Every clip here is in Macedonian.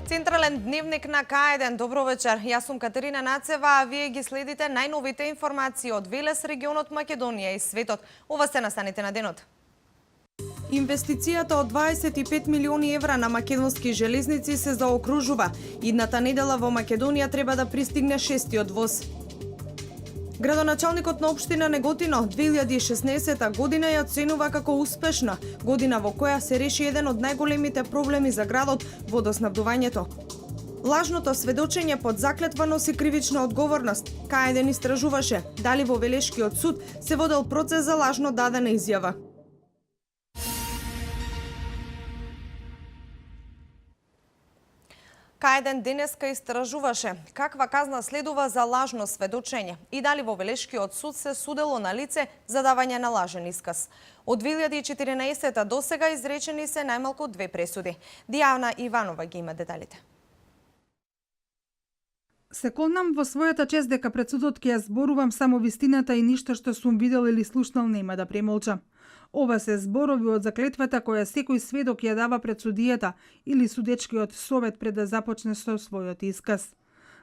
Централен дневник на К1. Добро вечер. Јас сум Катерина Нацева, а вие ги следите најновите информации од Велес, регионот Македонија и светот. Ова се настаните на денот. Инвестицијата од 25 милиони евра на македонски железници се заокружува. Идната недела во Македонија треба да пристигне шестиот воз. Градоначалникот на општина Неготино 2016 година ја оценува како успешна, година во која се реши еден од најголемите проблеми за градот – водоснабдувањето. Лажното сведочење под заклетва носи кривична одговорност. К1 истражуваше дали во Велешкиот суд се водел процес за лажно дадена изјава. К1 денеска истражуваше каква казна следува за лажно сведочење и дали во Велешкиот суд се судело на лице за давање на лажен исказ. Од 2014 до сега изречени се најмалку 2 пресуди. Дијана Иванова ги има деталите. Се колнам во својата чест дека пред судот ќе ја зборувам само вистината и ништо што сум видел или слушнал нема да премолчам. Ова се зборови од заклетвата која секој сведок ја дава пред судијата или судечкиот совет пред да започне со својот исказ.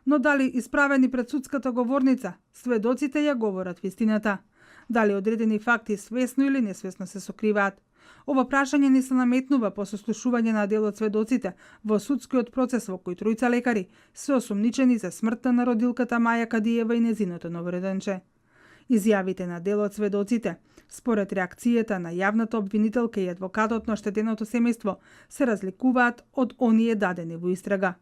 Но дали исправени пред судската говорница, сведоците ја говорат вистината? Дали одредени факти свесно или несвесно се сокриваат? Ова прашање ни се наметнува по сослушување на дел од сведоците во судскиот процес во кој тројца лекари се осумничени за смртта на родилката Маја Кадиева и незиното новороденче. Изјавите на дел од сведоците, според реакцијата на јавната обвинителка и адвокатот на оштетеното семејство, се разликуваат од оние дадени во истрага.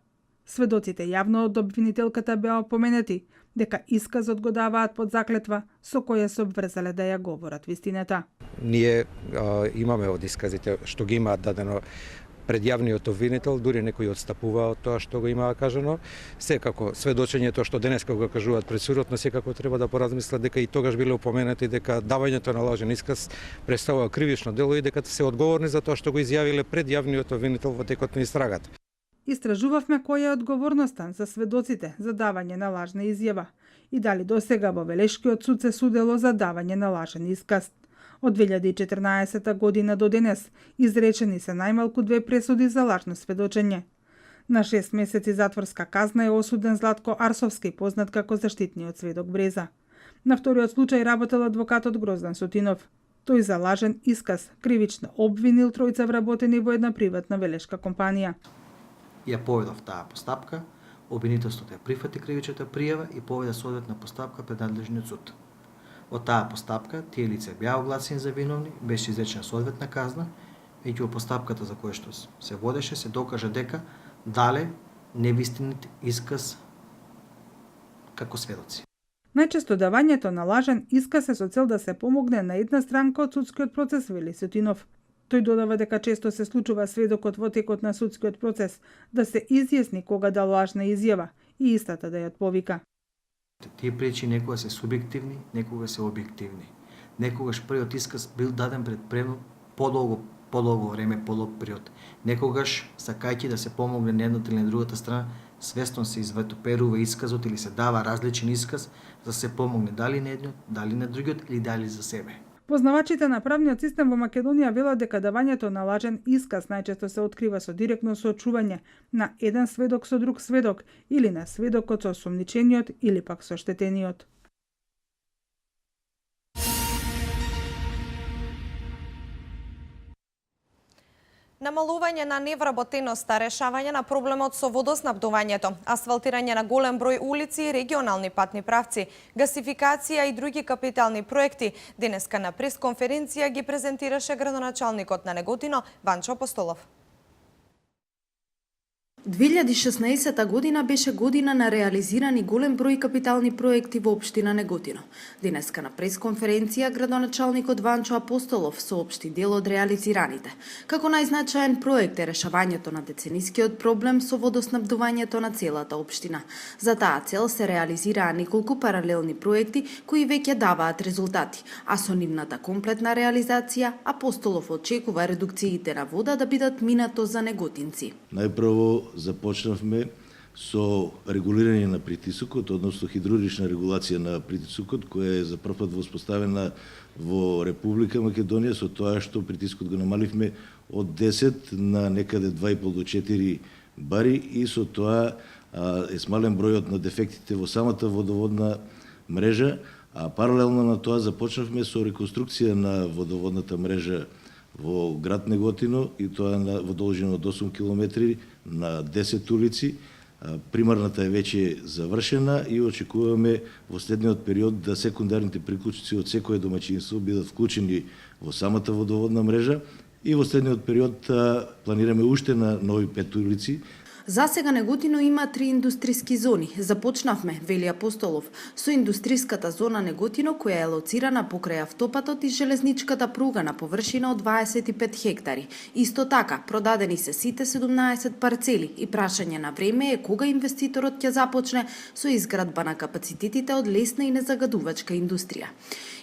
Сведоците јавно од обвинителката беа опоменети дека исказот го даваат под заклетва со која се обврзале да ја говорат вистината. Ние имаме од исказите што ги имаат дадено пред јавниот обвинител, дури некои отстапува од тоа што го имаа кажано. Секако сведочењето што денеска го кажуваат пред судот, но секако треба да поразмислат дека и тогаш биле упоменати дека давањето на лажен исказ представува кривично дело и дека се одговорни за тоа што го изјавиле пред јавниот обвинител во текот на истрагата. Истражувавме која е одговорноста за сведоците за давање на лажна изјава и дали досега во Велешкиот суд се судело за давање на лажен исказ. Од 2014 година до денес изречени се најмалку 2 пресуди за лажно сведочење. На 6 месеци затворска казна е осуден Златко Арсовски, познат како заштитниот сведок Бреза. На вториот случај работел адвокатот Гроздан Сотинов. Тој за лажен исказ кривично обвинил тројца вработени во една приватна велешка компанија. Ја поведов таа постапка, обвинителството ја прифати кривичната пријава и поведе соодветна постапка пред надлежниот суд. Од таа постапка, тие лица беа огласени за виновни, беше изречена соодветна казна, меѓу постапката за која што се водеше се докажа дека дале невистинит исказ како сведоци. Најчесто давањето на лажен исказ е со цел да се помогне на една странка од судскиот процес, вели Сотинов. Тој додава дека често се случува сведокот во текот на судскиот процес да се изјасни кога да лажна изјава и истата да ја повика. Тие причини некога се субјективни, некога се објективни. Некогаш првиот исказ бил даден пред подолго време, подолг период. Некогаш, сакајќи да се помогне на едната или на другата страна, свесно се извитоперува исказот или се дава различен исказ за да се помогне дали на едниот, дали на другиот или дали за себе. Познавачите на правниот систем во Македонија велат дека давањето на лажен исказ најчесто се открива со директно соочување на еден сведок со друг сведок или на сведокот со осумничениот или пак со оштетениот. Намалување на невработеноста, решавање на проблемот со водоснабдувањето, асфалтирање на голем број улици и регионални патни правци, гасификација и други капитални проекти. Денеска на пресконференција ги презентираше градоначалникот на Неготино Ванчо Апостолов. 2016 година беше година на реализирани голем број капитални проекти во општина Неготино. Денеска на пресконференција градоначалникот Ванчо Апостолов соопшти дел од реализираните. Како најзначаен проект е решавањето на деценискиот проблем со водоснабдувањето на целата општина. За таа цел се реализираа неколку паралелни проекти кои веќе даваат резултати, а со нивната комплетна реализација Апостолов очекува редукциите на вода да бидат минато за неготинци. Најпрво започнавме со регулирање на притисокот, односно хидравлична регулација на притисокот, која е за прв пат воспоставена во Република Македонија, со тоа што притискот го намаливме од 10 на некаде 2,5 до 4 бари и со тоа е смален бројот на дефектите во самата водоводна мрежа, а паралелно на тоа започнавме со реконструкција на водоводната мрежа во град Неготино и тоа во должина од 8 километри на 10 улици. Примарната е веќе завршена и очекуваме во следниот период да секундарните приклучици од секое домаќинство бидат вклучени во самата водоводна мрежа и во следниот период планираме уште на нови 5 улици. За сега Неготино има 3 индустријски зони. Започнавме, вели Апостолов, со индустриската зона Неготино, која е лоцирана покрај автопатот и железничката пруга на површина од 25 хектари. Исто така, продадени се сите 17 парцели и прашање на време е кога инвеститорот ќе започне со изградба на капацитетите од лесна и незагадувачка индустрија.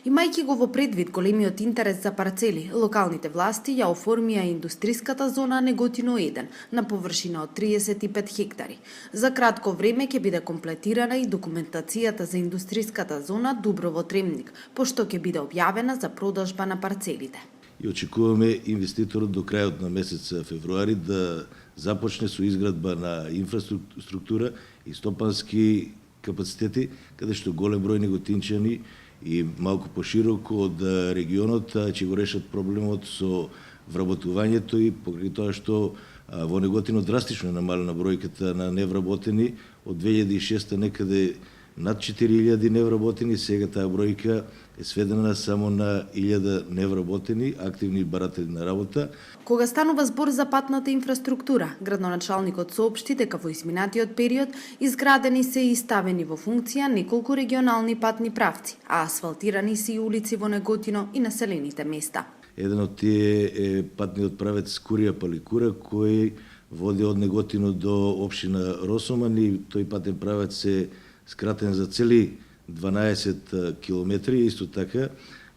Имајќи го во предвид големиот интерес за парцели, локалните власти ја оформија индустриската зона Неготино 1 на површина од 35 хектари. За кратко време ќе биде комплетирана и документацијата за индустриската зона Дуброво Тремник, пошто ќе биде објавена за продажба на парцелите. И очекуваме инвеститорот до крајот на месец февруари да започне со изградба на инфраструктура и стопански капацитети, каде што голем број неготинчани и малку пошироко од регионот ќе го решат проблемот со вработувањето и покрај тоа што во Неготино драстично намалена бројката на невработени од 2006 некаде над 4000 невработени, сега таа бројка е сведена само на 1000 невработени, активни баратели на работа. Кога станува збор за патната инфраструктура, градоначалникот соопшти дека во изминатиот период изградени се и ставени во функција неколку регионални патни правци, а асфалтирани се и улици во Неготино и населените места. Еден од тие е патниот правец Курија Паликура, кој води од Неготино до општина Росоман и тој патен правец е скратен за цели 12 километри. Исто така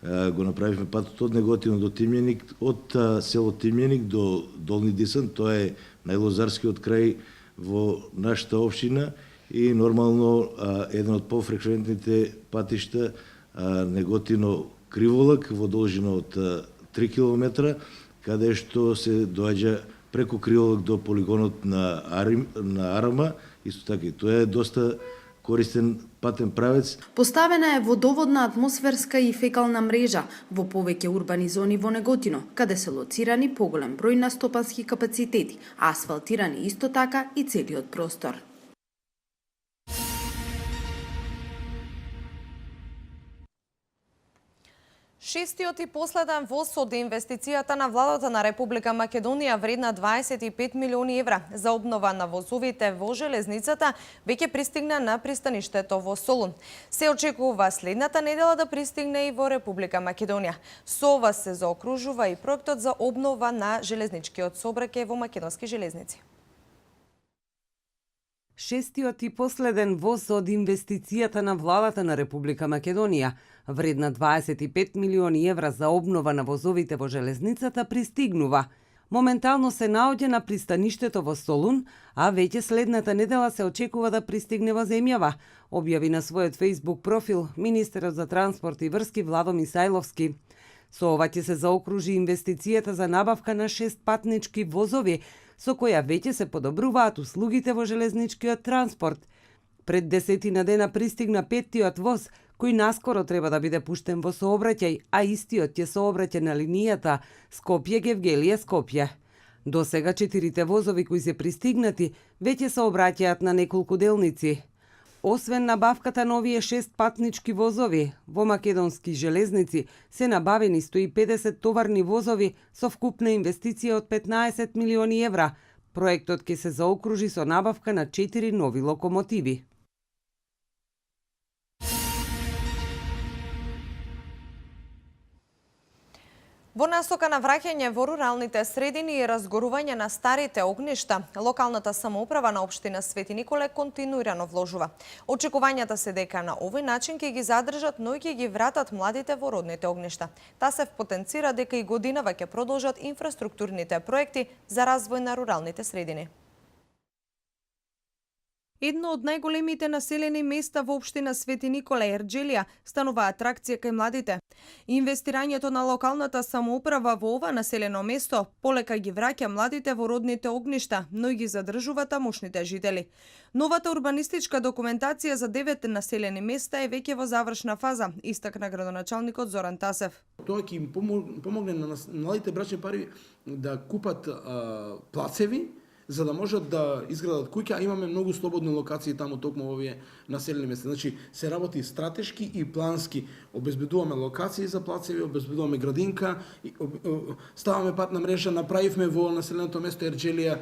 го направивме патот од Неготино до Тимјаник, од село Тимјаник до Долни Дисан, тоа е најлозарскиот крај во нашата општина и нормално еден од пофреквентните патишта Неготино Криволак во должина од 3 километра, каде што се доаѓа преку Криволак до полигонот на Арама, исто така и тоа е доста користен патен правец. Поставена е водоводна, атмосферска и фекална мрежа во повеќе урбани зони во Неготино, каде се лоцирани поголем број на стопански капацитети, а асфалтирани исто така и целиот простор. Шестиот и последен воз од инвестицијата на владата на Република Македонија вредна 25 милиони евра за обнова на возовите во железницата веќе пристигна на пристаништето во Солун. Се очекува следната недела да пристигне и во Република Македонија. Со ова се заокружува и проектот за обнова на железничкиот сообраќај во македонски железници. Шестиот и последен воз од инвестицијата на владата на Република Македонија, вредна 25 милиони евра за обнова на возовите во железницата, пристигнува. Моментално се наоѓа на пристаништето во Солун, а веќе следната недела се очекува да пристигне во земјава, објави на својот Facebook профил министерот за транспорт и врски Владо Мисајловски. Со ова ќе се заокружи инвестицијата за набавка на 6 патнички возови, со која веќе се подобруваат услугите во железничкиот транспорт. Пред 10 дена пристигна петтиот воз, кој наскоро треба да биде пуштен во сообраќај, а истиот ќе сообраќа на линијата Скопје-Гевгелија-Скопје. До сега 4 возови кои се пристигнати веќе сообраќаат на неколку делници. Освен набавката на овие 6 патнички возови, во македонски железници се набавени 150 товарни возови со вкупна инвестиција од 15 милиони евра. Проектот ќе се заокружи со набавка на 4 нови локомотиви. Во насока на враќање во руралните средини и разгорување на старите огништа, локалната самоуправа на општина Свети Николе континуирано вложува. Очекувањата се дека на овој начин ќе ги задржат, но и ќе ги вратат младите во родните огништа. Та се потенцира дека и годинава ќе продолжат инфраструктурните проекти за развој на руралните средини. Едно од најголемите населени места во општина Свети Никола Ерџелија станува атракција кај младите. Инвестирањето на локалната самоуправа во ова населено место полека ги враќа младите во родните огништа, но и ги задржува тамошните жители. Новата урбанистичка документација за 9 населени места е веќе во завршна фаза, истакна градоначалникот Зоран Тасев. Тоа ќе им помогне на младите брачни пари да купат плацеви, за да можат да изградат куќа, а имаме многу слободни локации таму токму во овие населени места. Значи се работи стратешки и плански. Обезбедуваме локации за плацеви, обезбедуваме градинка, ставаме патна мрежа, направивме во населеното место Ерџелија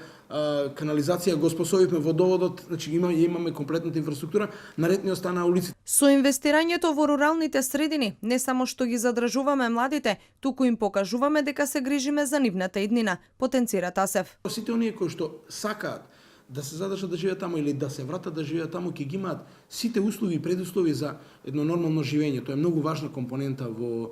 канализација, го способивме водоводот, значи имаме комплетната инфраструктура, наред ни останаа улиците. Со инвестирањето во руралните средини, не само што ги задржуваме младите, туку им покажуваме дека се грижиме за нивната иднина, потенцира Тасев. Сите оние кои што сакаат да се задржат да живеат таму или да се вратат да живеат таму, ќе ги имаат сите услови и предуслови за едно нормално живење. Тоа е многу важна компонента во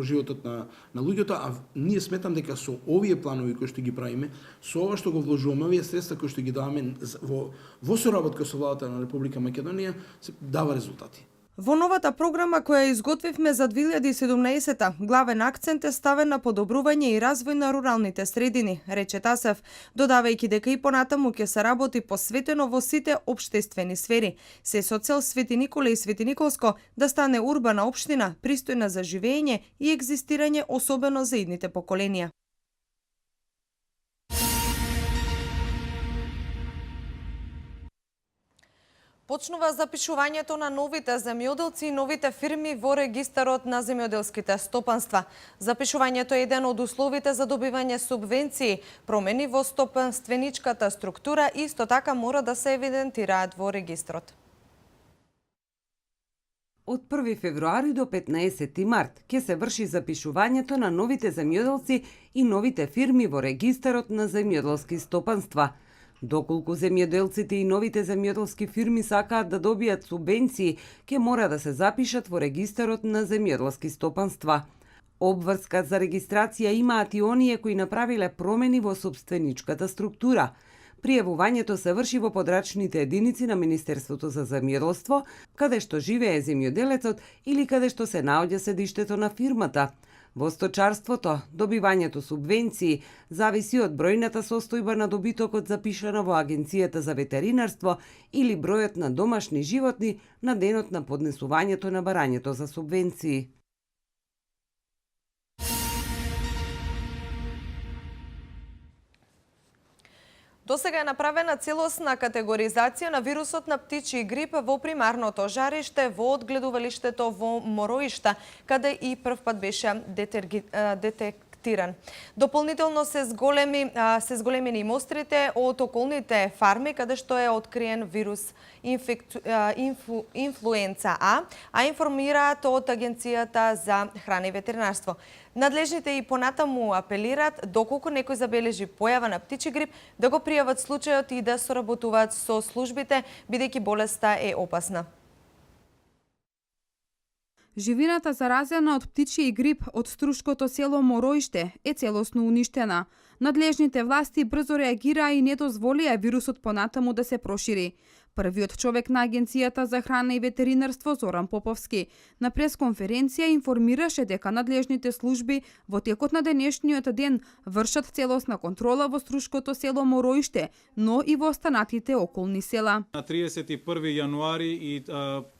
животот на луѓето, а ние сметам дека со овие планови кои што ги правиме, со ова што го вложуваме, овие средства кои што ги даваме во соработка со владата на Република Македонија, дава резултати. Во новата програма која изготвивме за 2017, главен акцент е ставен на подобрување и развој на руралните средини, рече Тасев, додавајќи дека и понатаму ќе се работи посветено во сите општествени сфери, се со цел Свети Никола и Свети Николско да стане урбана општина, пристојна за живење и екзистирање особено за идните поколенија. Почнува запишувањето на новите земјоделци и новите фирми во регистарот на земјоделските стопанства. Запишувањето е еден од условите за добивање субвенции, промени во стопанственичката структура и исто така мора да се евидентираат во регистрот. Од 1 февруари до 15 март ќе се врши запишувањето на новите земјоделци и новите фирми во регистарот на земјоделски стопанства. Доколку земјоделците и новите земјоделски фирми сакаат да добијат субвенции, ќе мора да се запишат во регистарот на земјоделски стопанства. Обврска за регистрација имаат и оние кои направиле промени во сопстvenичката структура. Пријавувањето се врши во подрачните единици на Министерството за земјоделство, каде што живее земјоделецот или каде што се наоѓа седиштето на фирмата. Во сточарството, добивањето субвенции зависи од бројната состојба на добитокот запишана во Агенцијата за ветеринарство или бројот на домашни животни на денот на поднесувањето на барањето за субвенции. Досега е направена целосна категоризација на вирусот на птичји грип во примарното жариште во одгледувалиштето во Мороишта, каде и првпат беше детектиран. Дополнително се зголемени и мострите од околните фарми, каде што е откриен вирус инфлуенца А информираат од Агенцијата за храна и ветеринарство. Надлежните и понатаму апелираат, доколку некој забележи појава на птичји грип, да го пријават случајот и да соработуваат со службите, бидејќи болеста е опасна. Живината заразена од птичји грип од струшкото село Мороиште е целосно уништена. Надлежните власти брзо реагираа и не дозволија вирусот понатаму да се прошири. Првиот човек на Агенцијата за храна и ветеринарство Зоран Поповски на пресконференција информираше дека надлежните служби во текот на денешниот ден вршат целосна контрола во струшкото село Мороиште, но и во останатите околни села. На 31 јануари и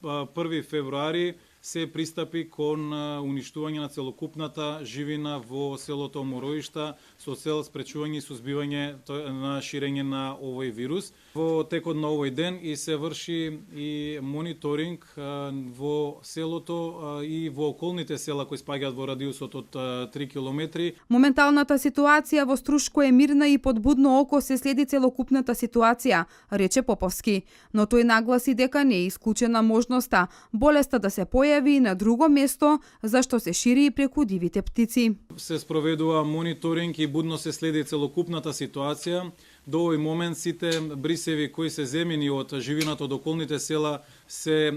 1 февруари се пристапи кон уништување на целокупната живина во селото Мороишта со цел спречување и сузбивање на ширење на овој вирус. Во текот на овој ден и се врши и мониторинг во селото и во околните села кои спаѓаат во радиусот од 3 километри. Моменталната ситуација во Струшко е мирна и под будно око се следи целокупната ситуација, рече Поповски, но тој нагласи дека не е исклучена можноста болеста да се појави и на друго место, зашто се шири и преку дивите птици. Се спроведува мониторинг и будно се следи целокупната ситуација. До овој момент сите брисеви кои се земени од живината од околните села се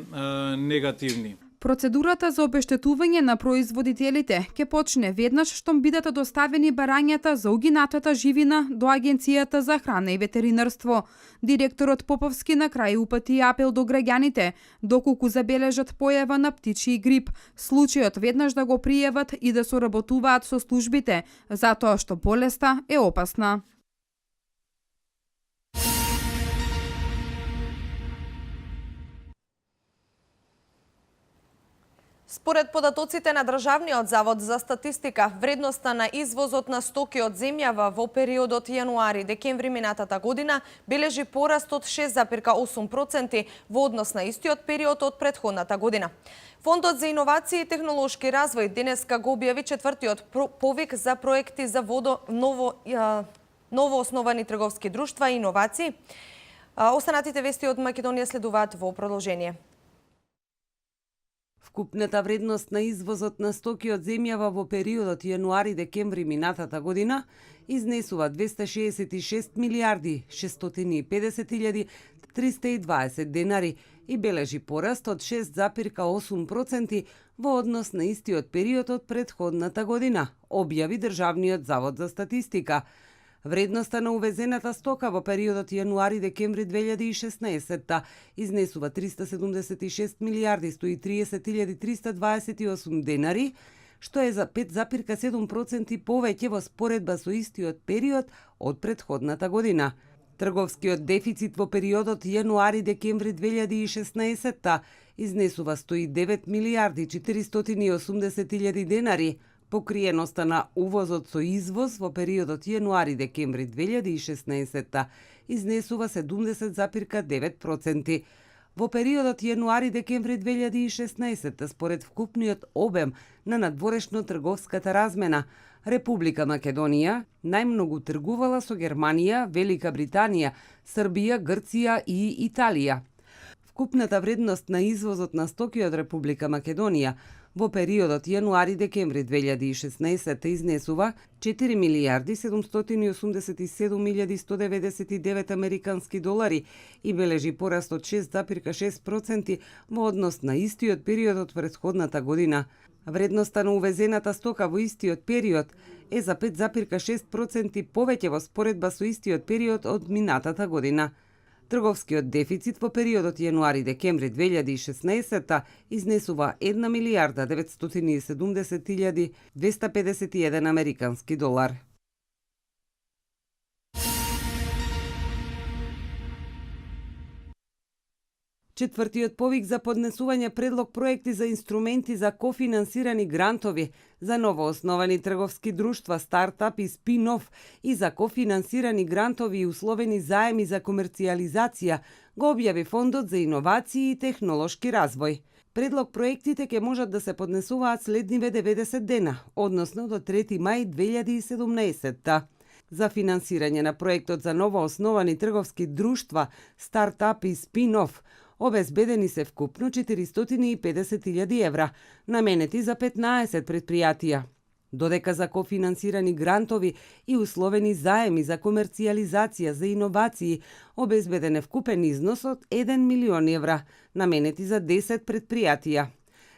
негативни. Процедурата за обештетување на производителите ќе почне веднаш штом бидат доставени барањата за угинатата живина до Агенцијата за храна и ветеринарство. Директорот Поповски на крај упати апел до граѓаните, доколку забележат појава на птичји грип, случајот веднаш да го пријават и да соработуваат со службите, затоа што болеста е опасна. Според податоците на Државниот завод за статистика, вредноста на извозот на стоки од земјава во периодот јануари-декември минатата година бележи пораст од 6,8% во однос на истиот период од претходната година. Фондот за иновации и технолошки развој денеска го објави четвртиот повик за проекти за ново основани трговски друштва и иновации. Останатите вести од Македонија следуваат во продолжение. Вкупната вредност на извозот на стоки од земјава во периодот јануари-декември минатата година изнесува 266 милиарди 650.320 денари и бележи пораст од 6,8% во однос на истиот период од претходната година, објави Државниот завод за статистика. Вредноста на увезената стока во периодот јануари-декември 2016 изнесува 376 милиарди 130.328 денари, што е за 5,7% повеќе во споредба со истиот период од претходната година. Трговскиот дефицит во периодот јануари-декември 2016 изнесува 109 милиарди 480.000 денари, покриеноста на увозот со извоз во периодот јануари-декември 2016 изнесува 70,9%. Во периодот јануари-декември 2016 според вкупниот обем на надворешно трговската размена, Република Македонија најмногу тргувала со Германија, Велика Британија, Србија, Грција и Италија. Вкупната вредност на извозот на стоки од Република Македонија во периодот јануари-декември 2016 изнесува 4 милиарди 787.199 американски долари и бележи пораст од 6,6% во однос на истиот период од претходната година. Вредноста на увезената стока во истиот период е за 5,6% повеќе во споредба со истиот период од минатата година. Трговскиот дефицит во периодот јануари-декември 2016 изнесува 1 милиарда 970.251 американски долар. Четвртиот повик за поднесување предлог проекти за инструменти за кофинансирани грантови за новоосновани трговски друштва, стартап и спин-оф и за кофинансирани грантови и условени заеми за комерцијализација го објави Фондот за иновации и технолошки развој. Предлог проектите ќе можат да се поднесуваат следниве 90 дена, односно до 3 мај 2017. За финансирање на проектот за новоосновани трговски друштва, стартап и спин-оф обезбедени се вкупно 450.000 евра, наменети за 15 предпријатија. Додека за кофинансирани грантови и условени заеми за комерцијализација за иновации обезбеден е вкупен износ од 1 милион евра, наменети за 10 предпријатија.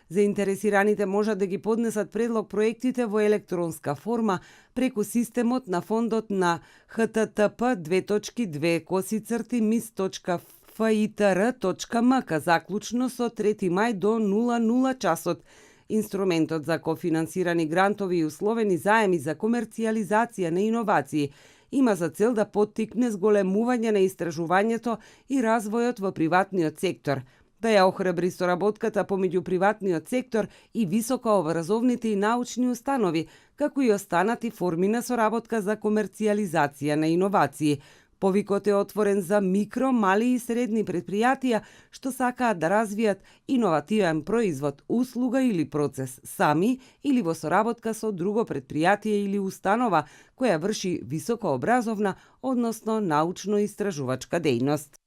Заинтересираните можат да ги поднесат предлог проектите во електронска форма преку системот на фондот на http://mis.fitr.mk заклучно со 3 мај до 00 часот. Инструментот за кофинансирани грантови и условени заеми за комерцијализација на иновации има за цел да поттикне зголемување на истражувањето и развојот во приватниот сектор, да ја охрабри соработката помеѓу приватниот сектор и високообразовните и научни установи, како и останати форми на соработка за комерцијализација на иновации. Повикот е отворен за микро, мали и средни предпријатија што сакаат да развијат иновативен производ, услуга или процес сами или во соработка со друго предпријатие или установа која врши високообразовна, односно научно-истражувачка дејност.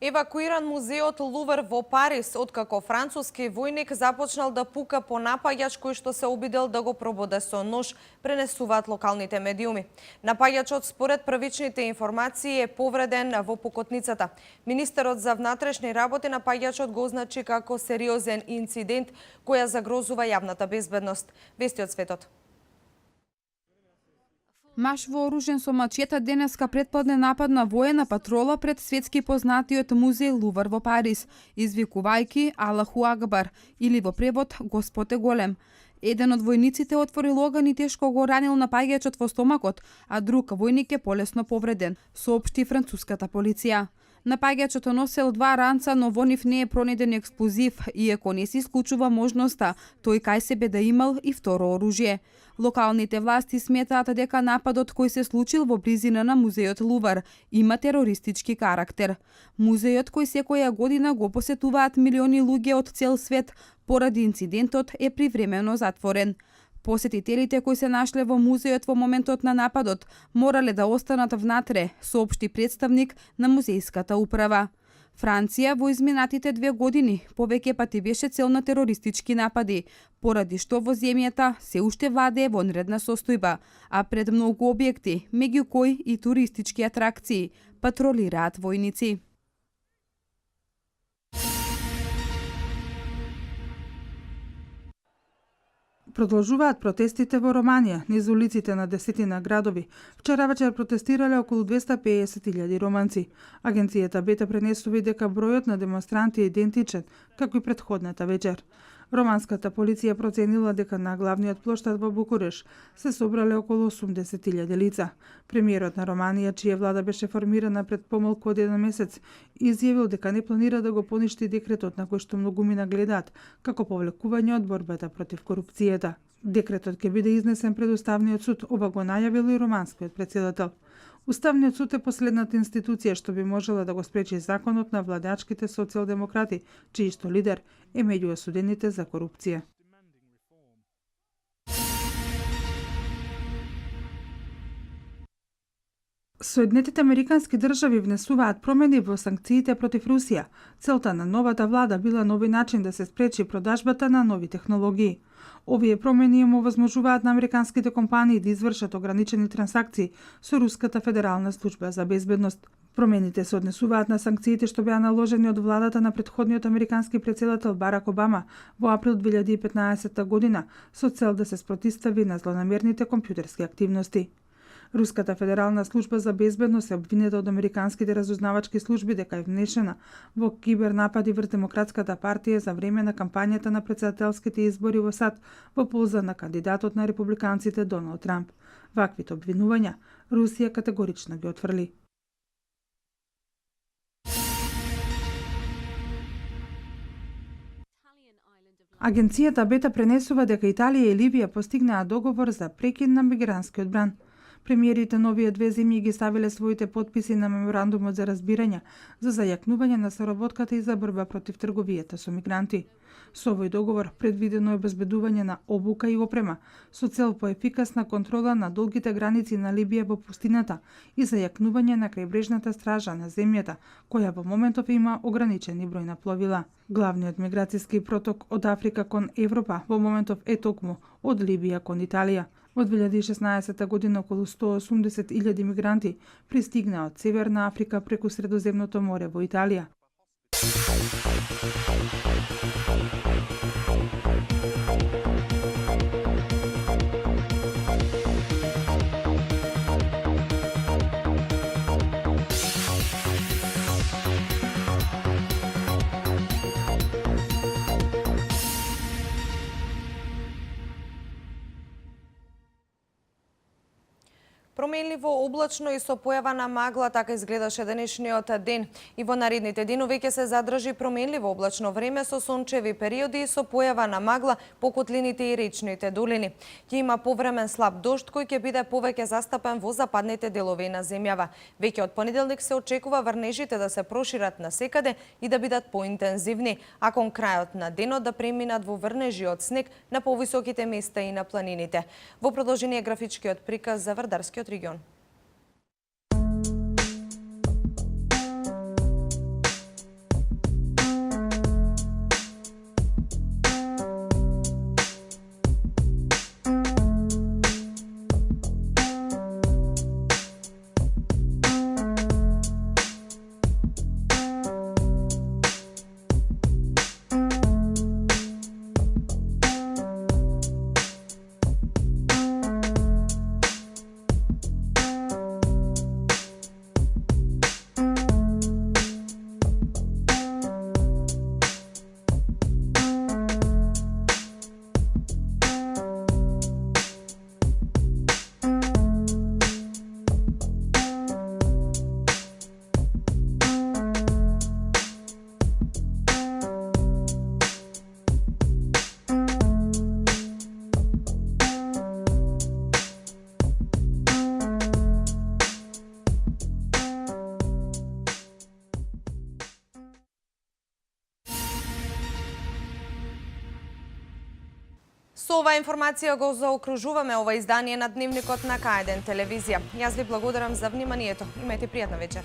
Евакуиран музеот Лувр во Париз, откако француски војник започнал да пука по напаѓач кој што се обидел да го прободе со нож, пренесуваат локалните медиуми. Напаѓачот според првичните информации е повреден во пукотницата. Министерот за внатрешни работи напаѓачот го означи како сериозен инцидент која загрозува јавната безбедност. Вести од светот. Маж вооружен со мачета денеска претпладне напад на воена патрола пред светски познатиот музеј Лувр во Париз, извикувајќи Аллаху Акбар, или во превод Господ е голем. Еден од војниците отворил оган и тешко го ранил напаѓачот во стомакот, а друг војник е полесно повреден, соопшти француската полиција. Напаѓачот носел 2 ранца, но во нив не е пронеден експлозив, иако не се исклучува можноста тој кај себе да имал и второ оружје. Локалните власти сметаат дека нападот кој се случил во близина на музејот Лувр има терористички карактер. Музејот кој секоја година го посетуваат милиони луѓе од цел свет, поради инцидентот е привремено затворен. Посетителите кои се нашле во музејот во моментот на нападот морале да останат внатре, соопшти представник на музејската управа. Франција во изминатите 2 години повеќе пати беше цел на терористички напади, поради што во земјата се уште владее вонредна состојба, а пред многу објекти, меѓу кои и туристички атракции, патролираат војници. Продолжуваат протестите во Романија, низ улиците на десетина градови. Вчера вечер протестирале околу 250.000 романци. Агенцијата Бета пренесува дека бројот на демонстранти е идентичен, како и претходната вечер. Романската полиција проценила дека на главниот плоштад во Букуреш се собрале околу 80.000 лица. Премиерот на Романија, чија влада беше формирана пред помалку од 1 месец, изјавил дека не планира да го поништи декретот на кој што многуми нагледаат како повлекување од борбата против корупцијата. Декретот ќе биде изнесен пред Уставниот суд, ова го најавил и романскиот претседател. Уставниот суд е последната институција што би можела да го спречи законот на владачките социјалдемократи, чиј што лидер е меѓу осудените за корупција. Соединетите американски држави внесуваат промени во санкциите против Русија. Целта на новата влада била нови начин да се спречи продажбата на нови технологии. Овие промени им овозможуваат на американските компании да извршат ограничени трансакции со Руската федерална служба за безбедност. Промените се однесуваат на санкциите што беа наложени од владата на претходниот американски претседател Барак Обама во април 2015 година со цел да се спротивстави на злонамерните компјутерски активности. Руската федерална служба за безбедност е обвинета од американските разузнавачки служби дека е внешена во кибернапади врз Демократската партија за време на кампањата на претседателските избори во САД во полза на кандидатот на републиканците Доналд Трамп. Ваквите обвинувања Русија категорично ги отфрли. Агенцијата Бета пренесува дека Италија и Либија постигнаа договор за прекин на мигрантскиот бран. Премиерите на овие 2 земји ги ставиле своите потписи на меморандумот за разбирање за зајакнување на соработката и за борба против трговијата со мигранти. Со овој договор предвидено е обезбедување на обука и опрема со цел поефикасна контрола на долгите граници на Либија во пустината и зајакнување на крајбрежната стража на земјата, која во моментов има ограничени број на пловила. Главниот миграцијски проток од Африка кон Европа во моментов е токму од Либија кон Италија. Од 2016 година околу 180.000 мигранти пристигнаа од Северна Африка преку Средоземното море во Италија. Променливо, облачно и со појава на магла, така изгледаше денешниот ден. И во наредните денови ќе се задржи променливо облачно време со сончеви периоди и со појава на магла по котлините и речните долини. Ќе има повремен слаб дожд кој ќе биде повеќе застапен во западните делови на земјава. Веќе од понеделник се очекува врнежите да се прошират насекаде и да бидат поинтензивни, а кон крајот на денот да преминат во врнежи од снег на повисоките места и на планините. Во продолжение графичкиот приказ за Вардарскиот регион. Со оваа информација го заокружуваме ова издание на Дневникот на К1 телевизија. Јас ви благодарам за вниманието. Имајте пријатна вечер.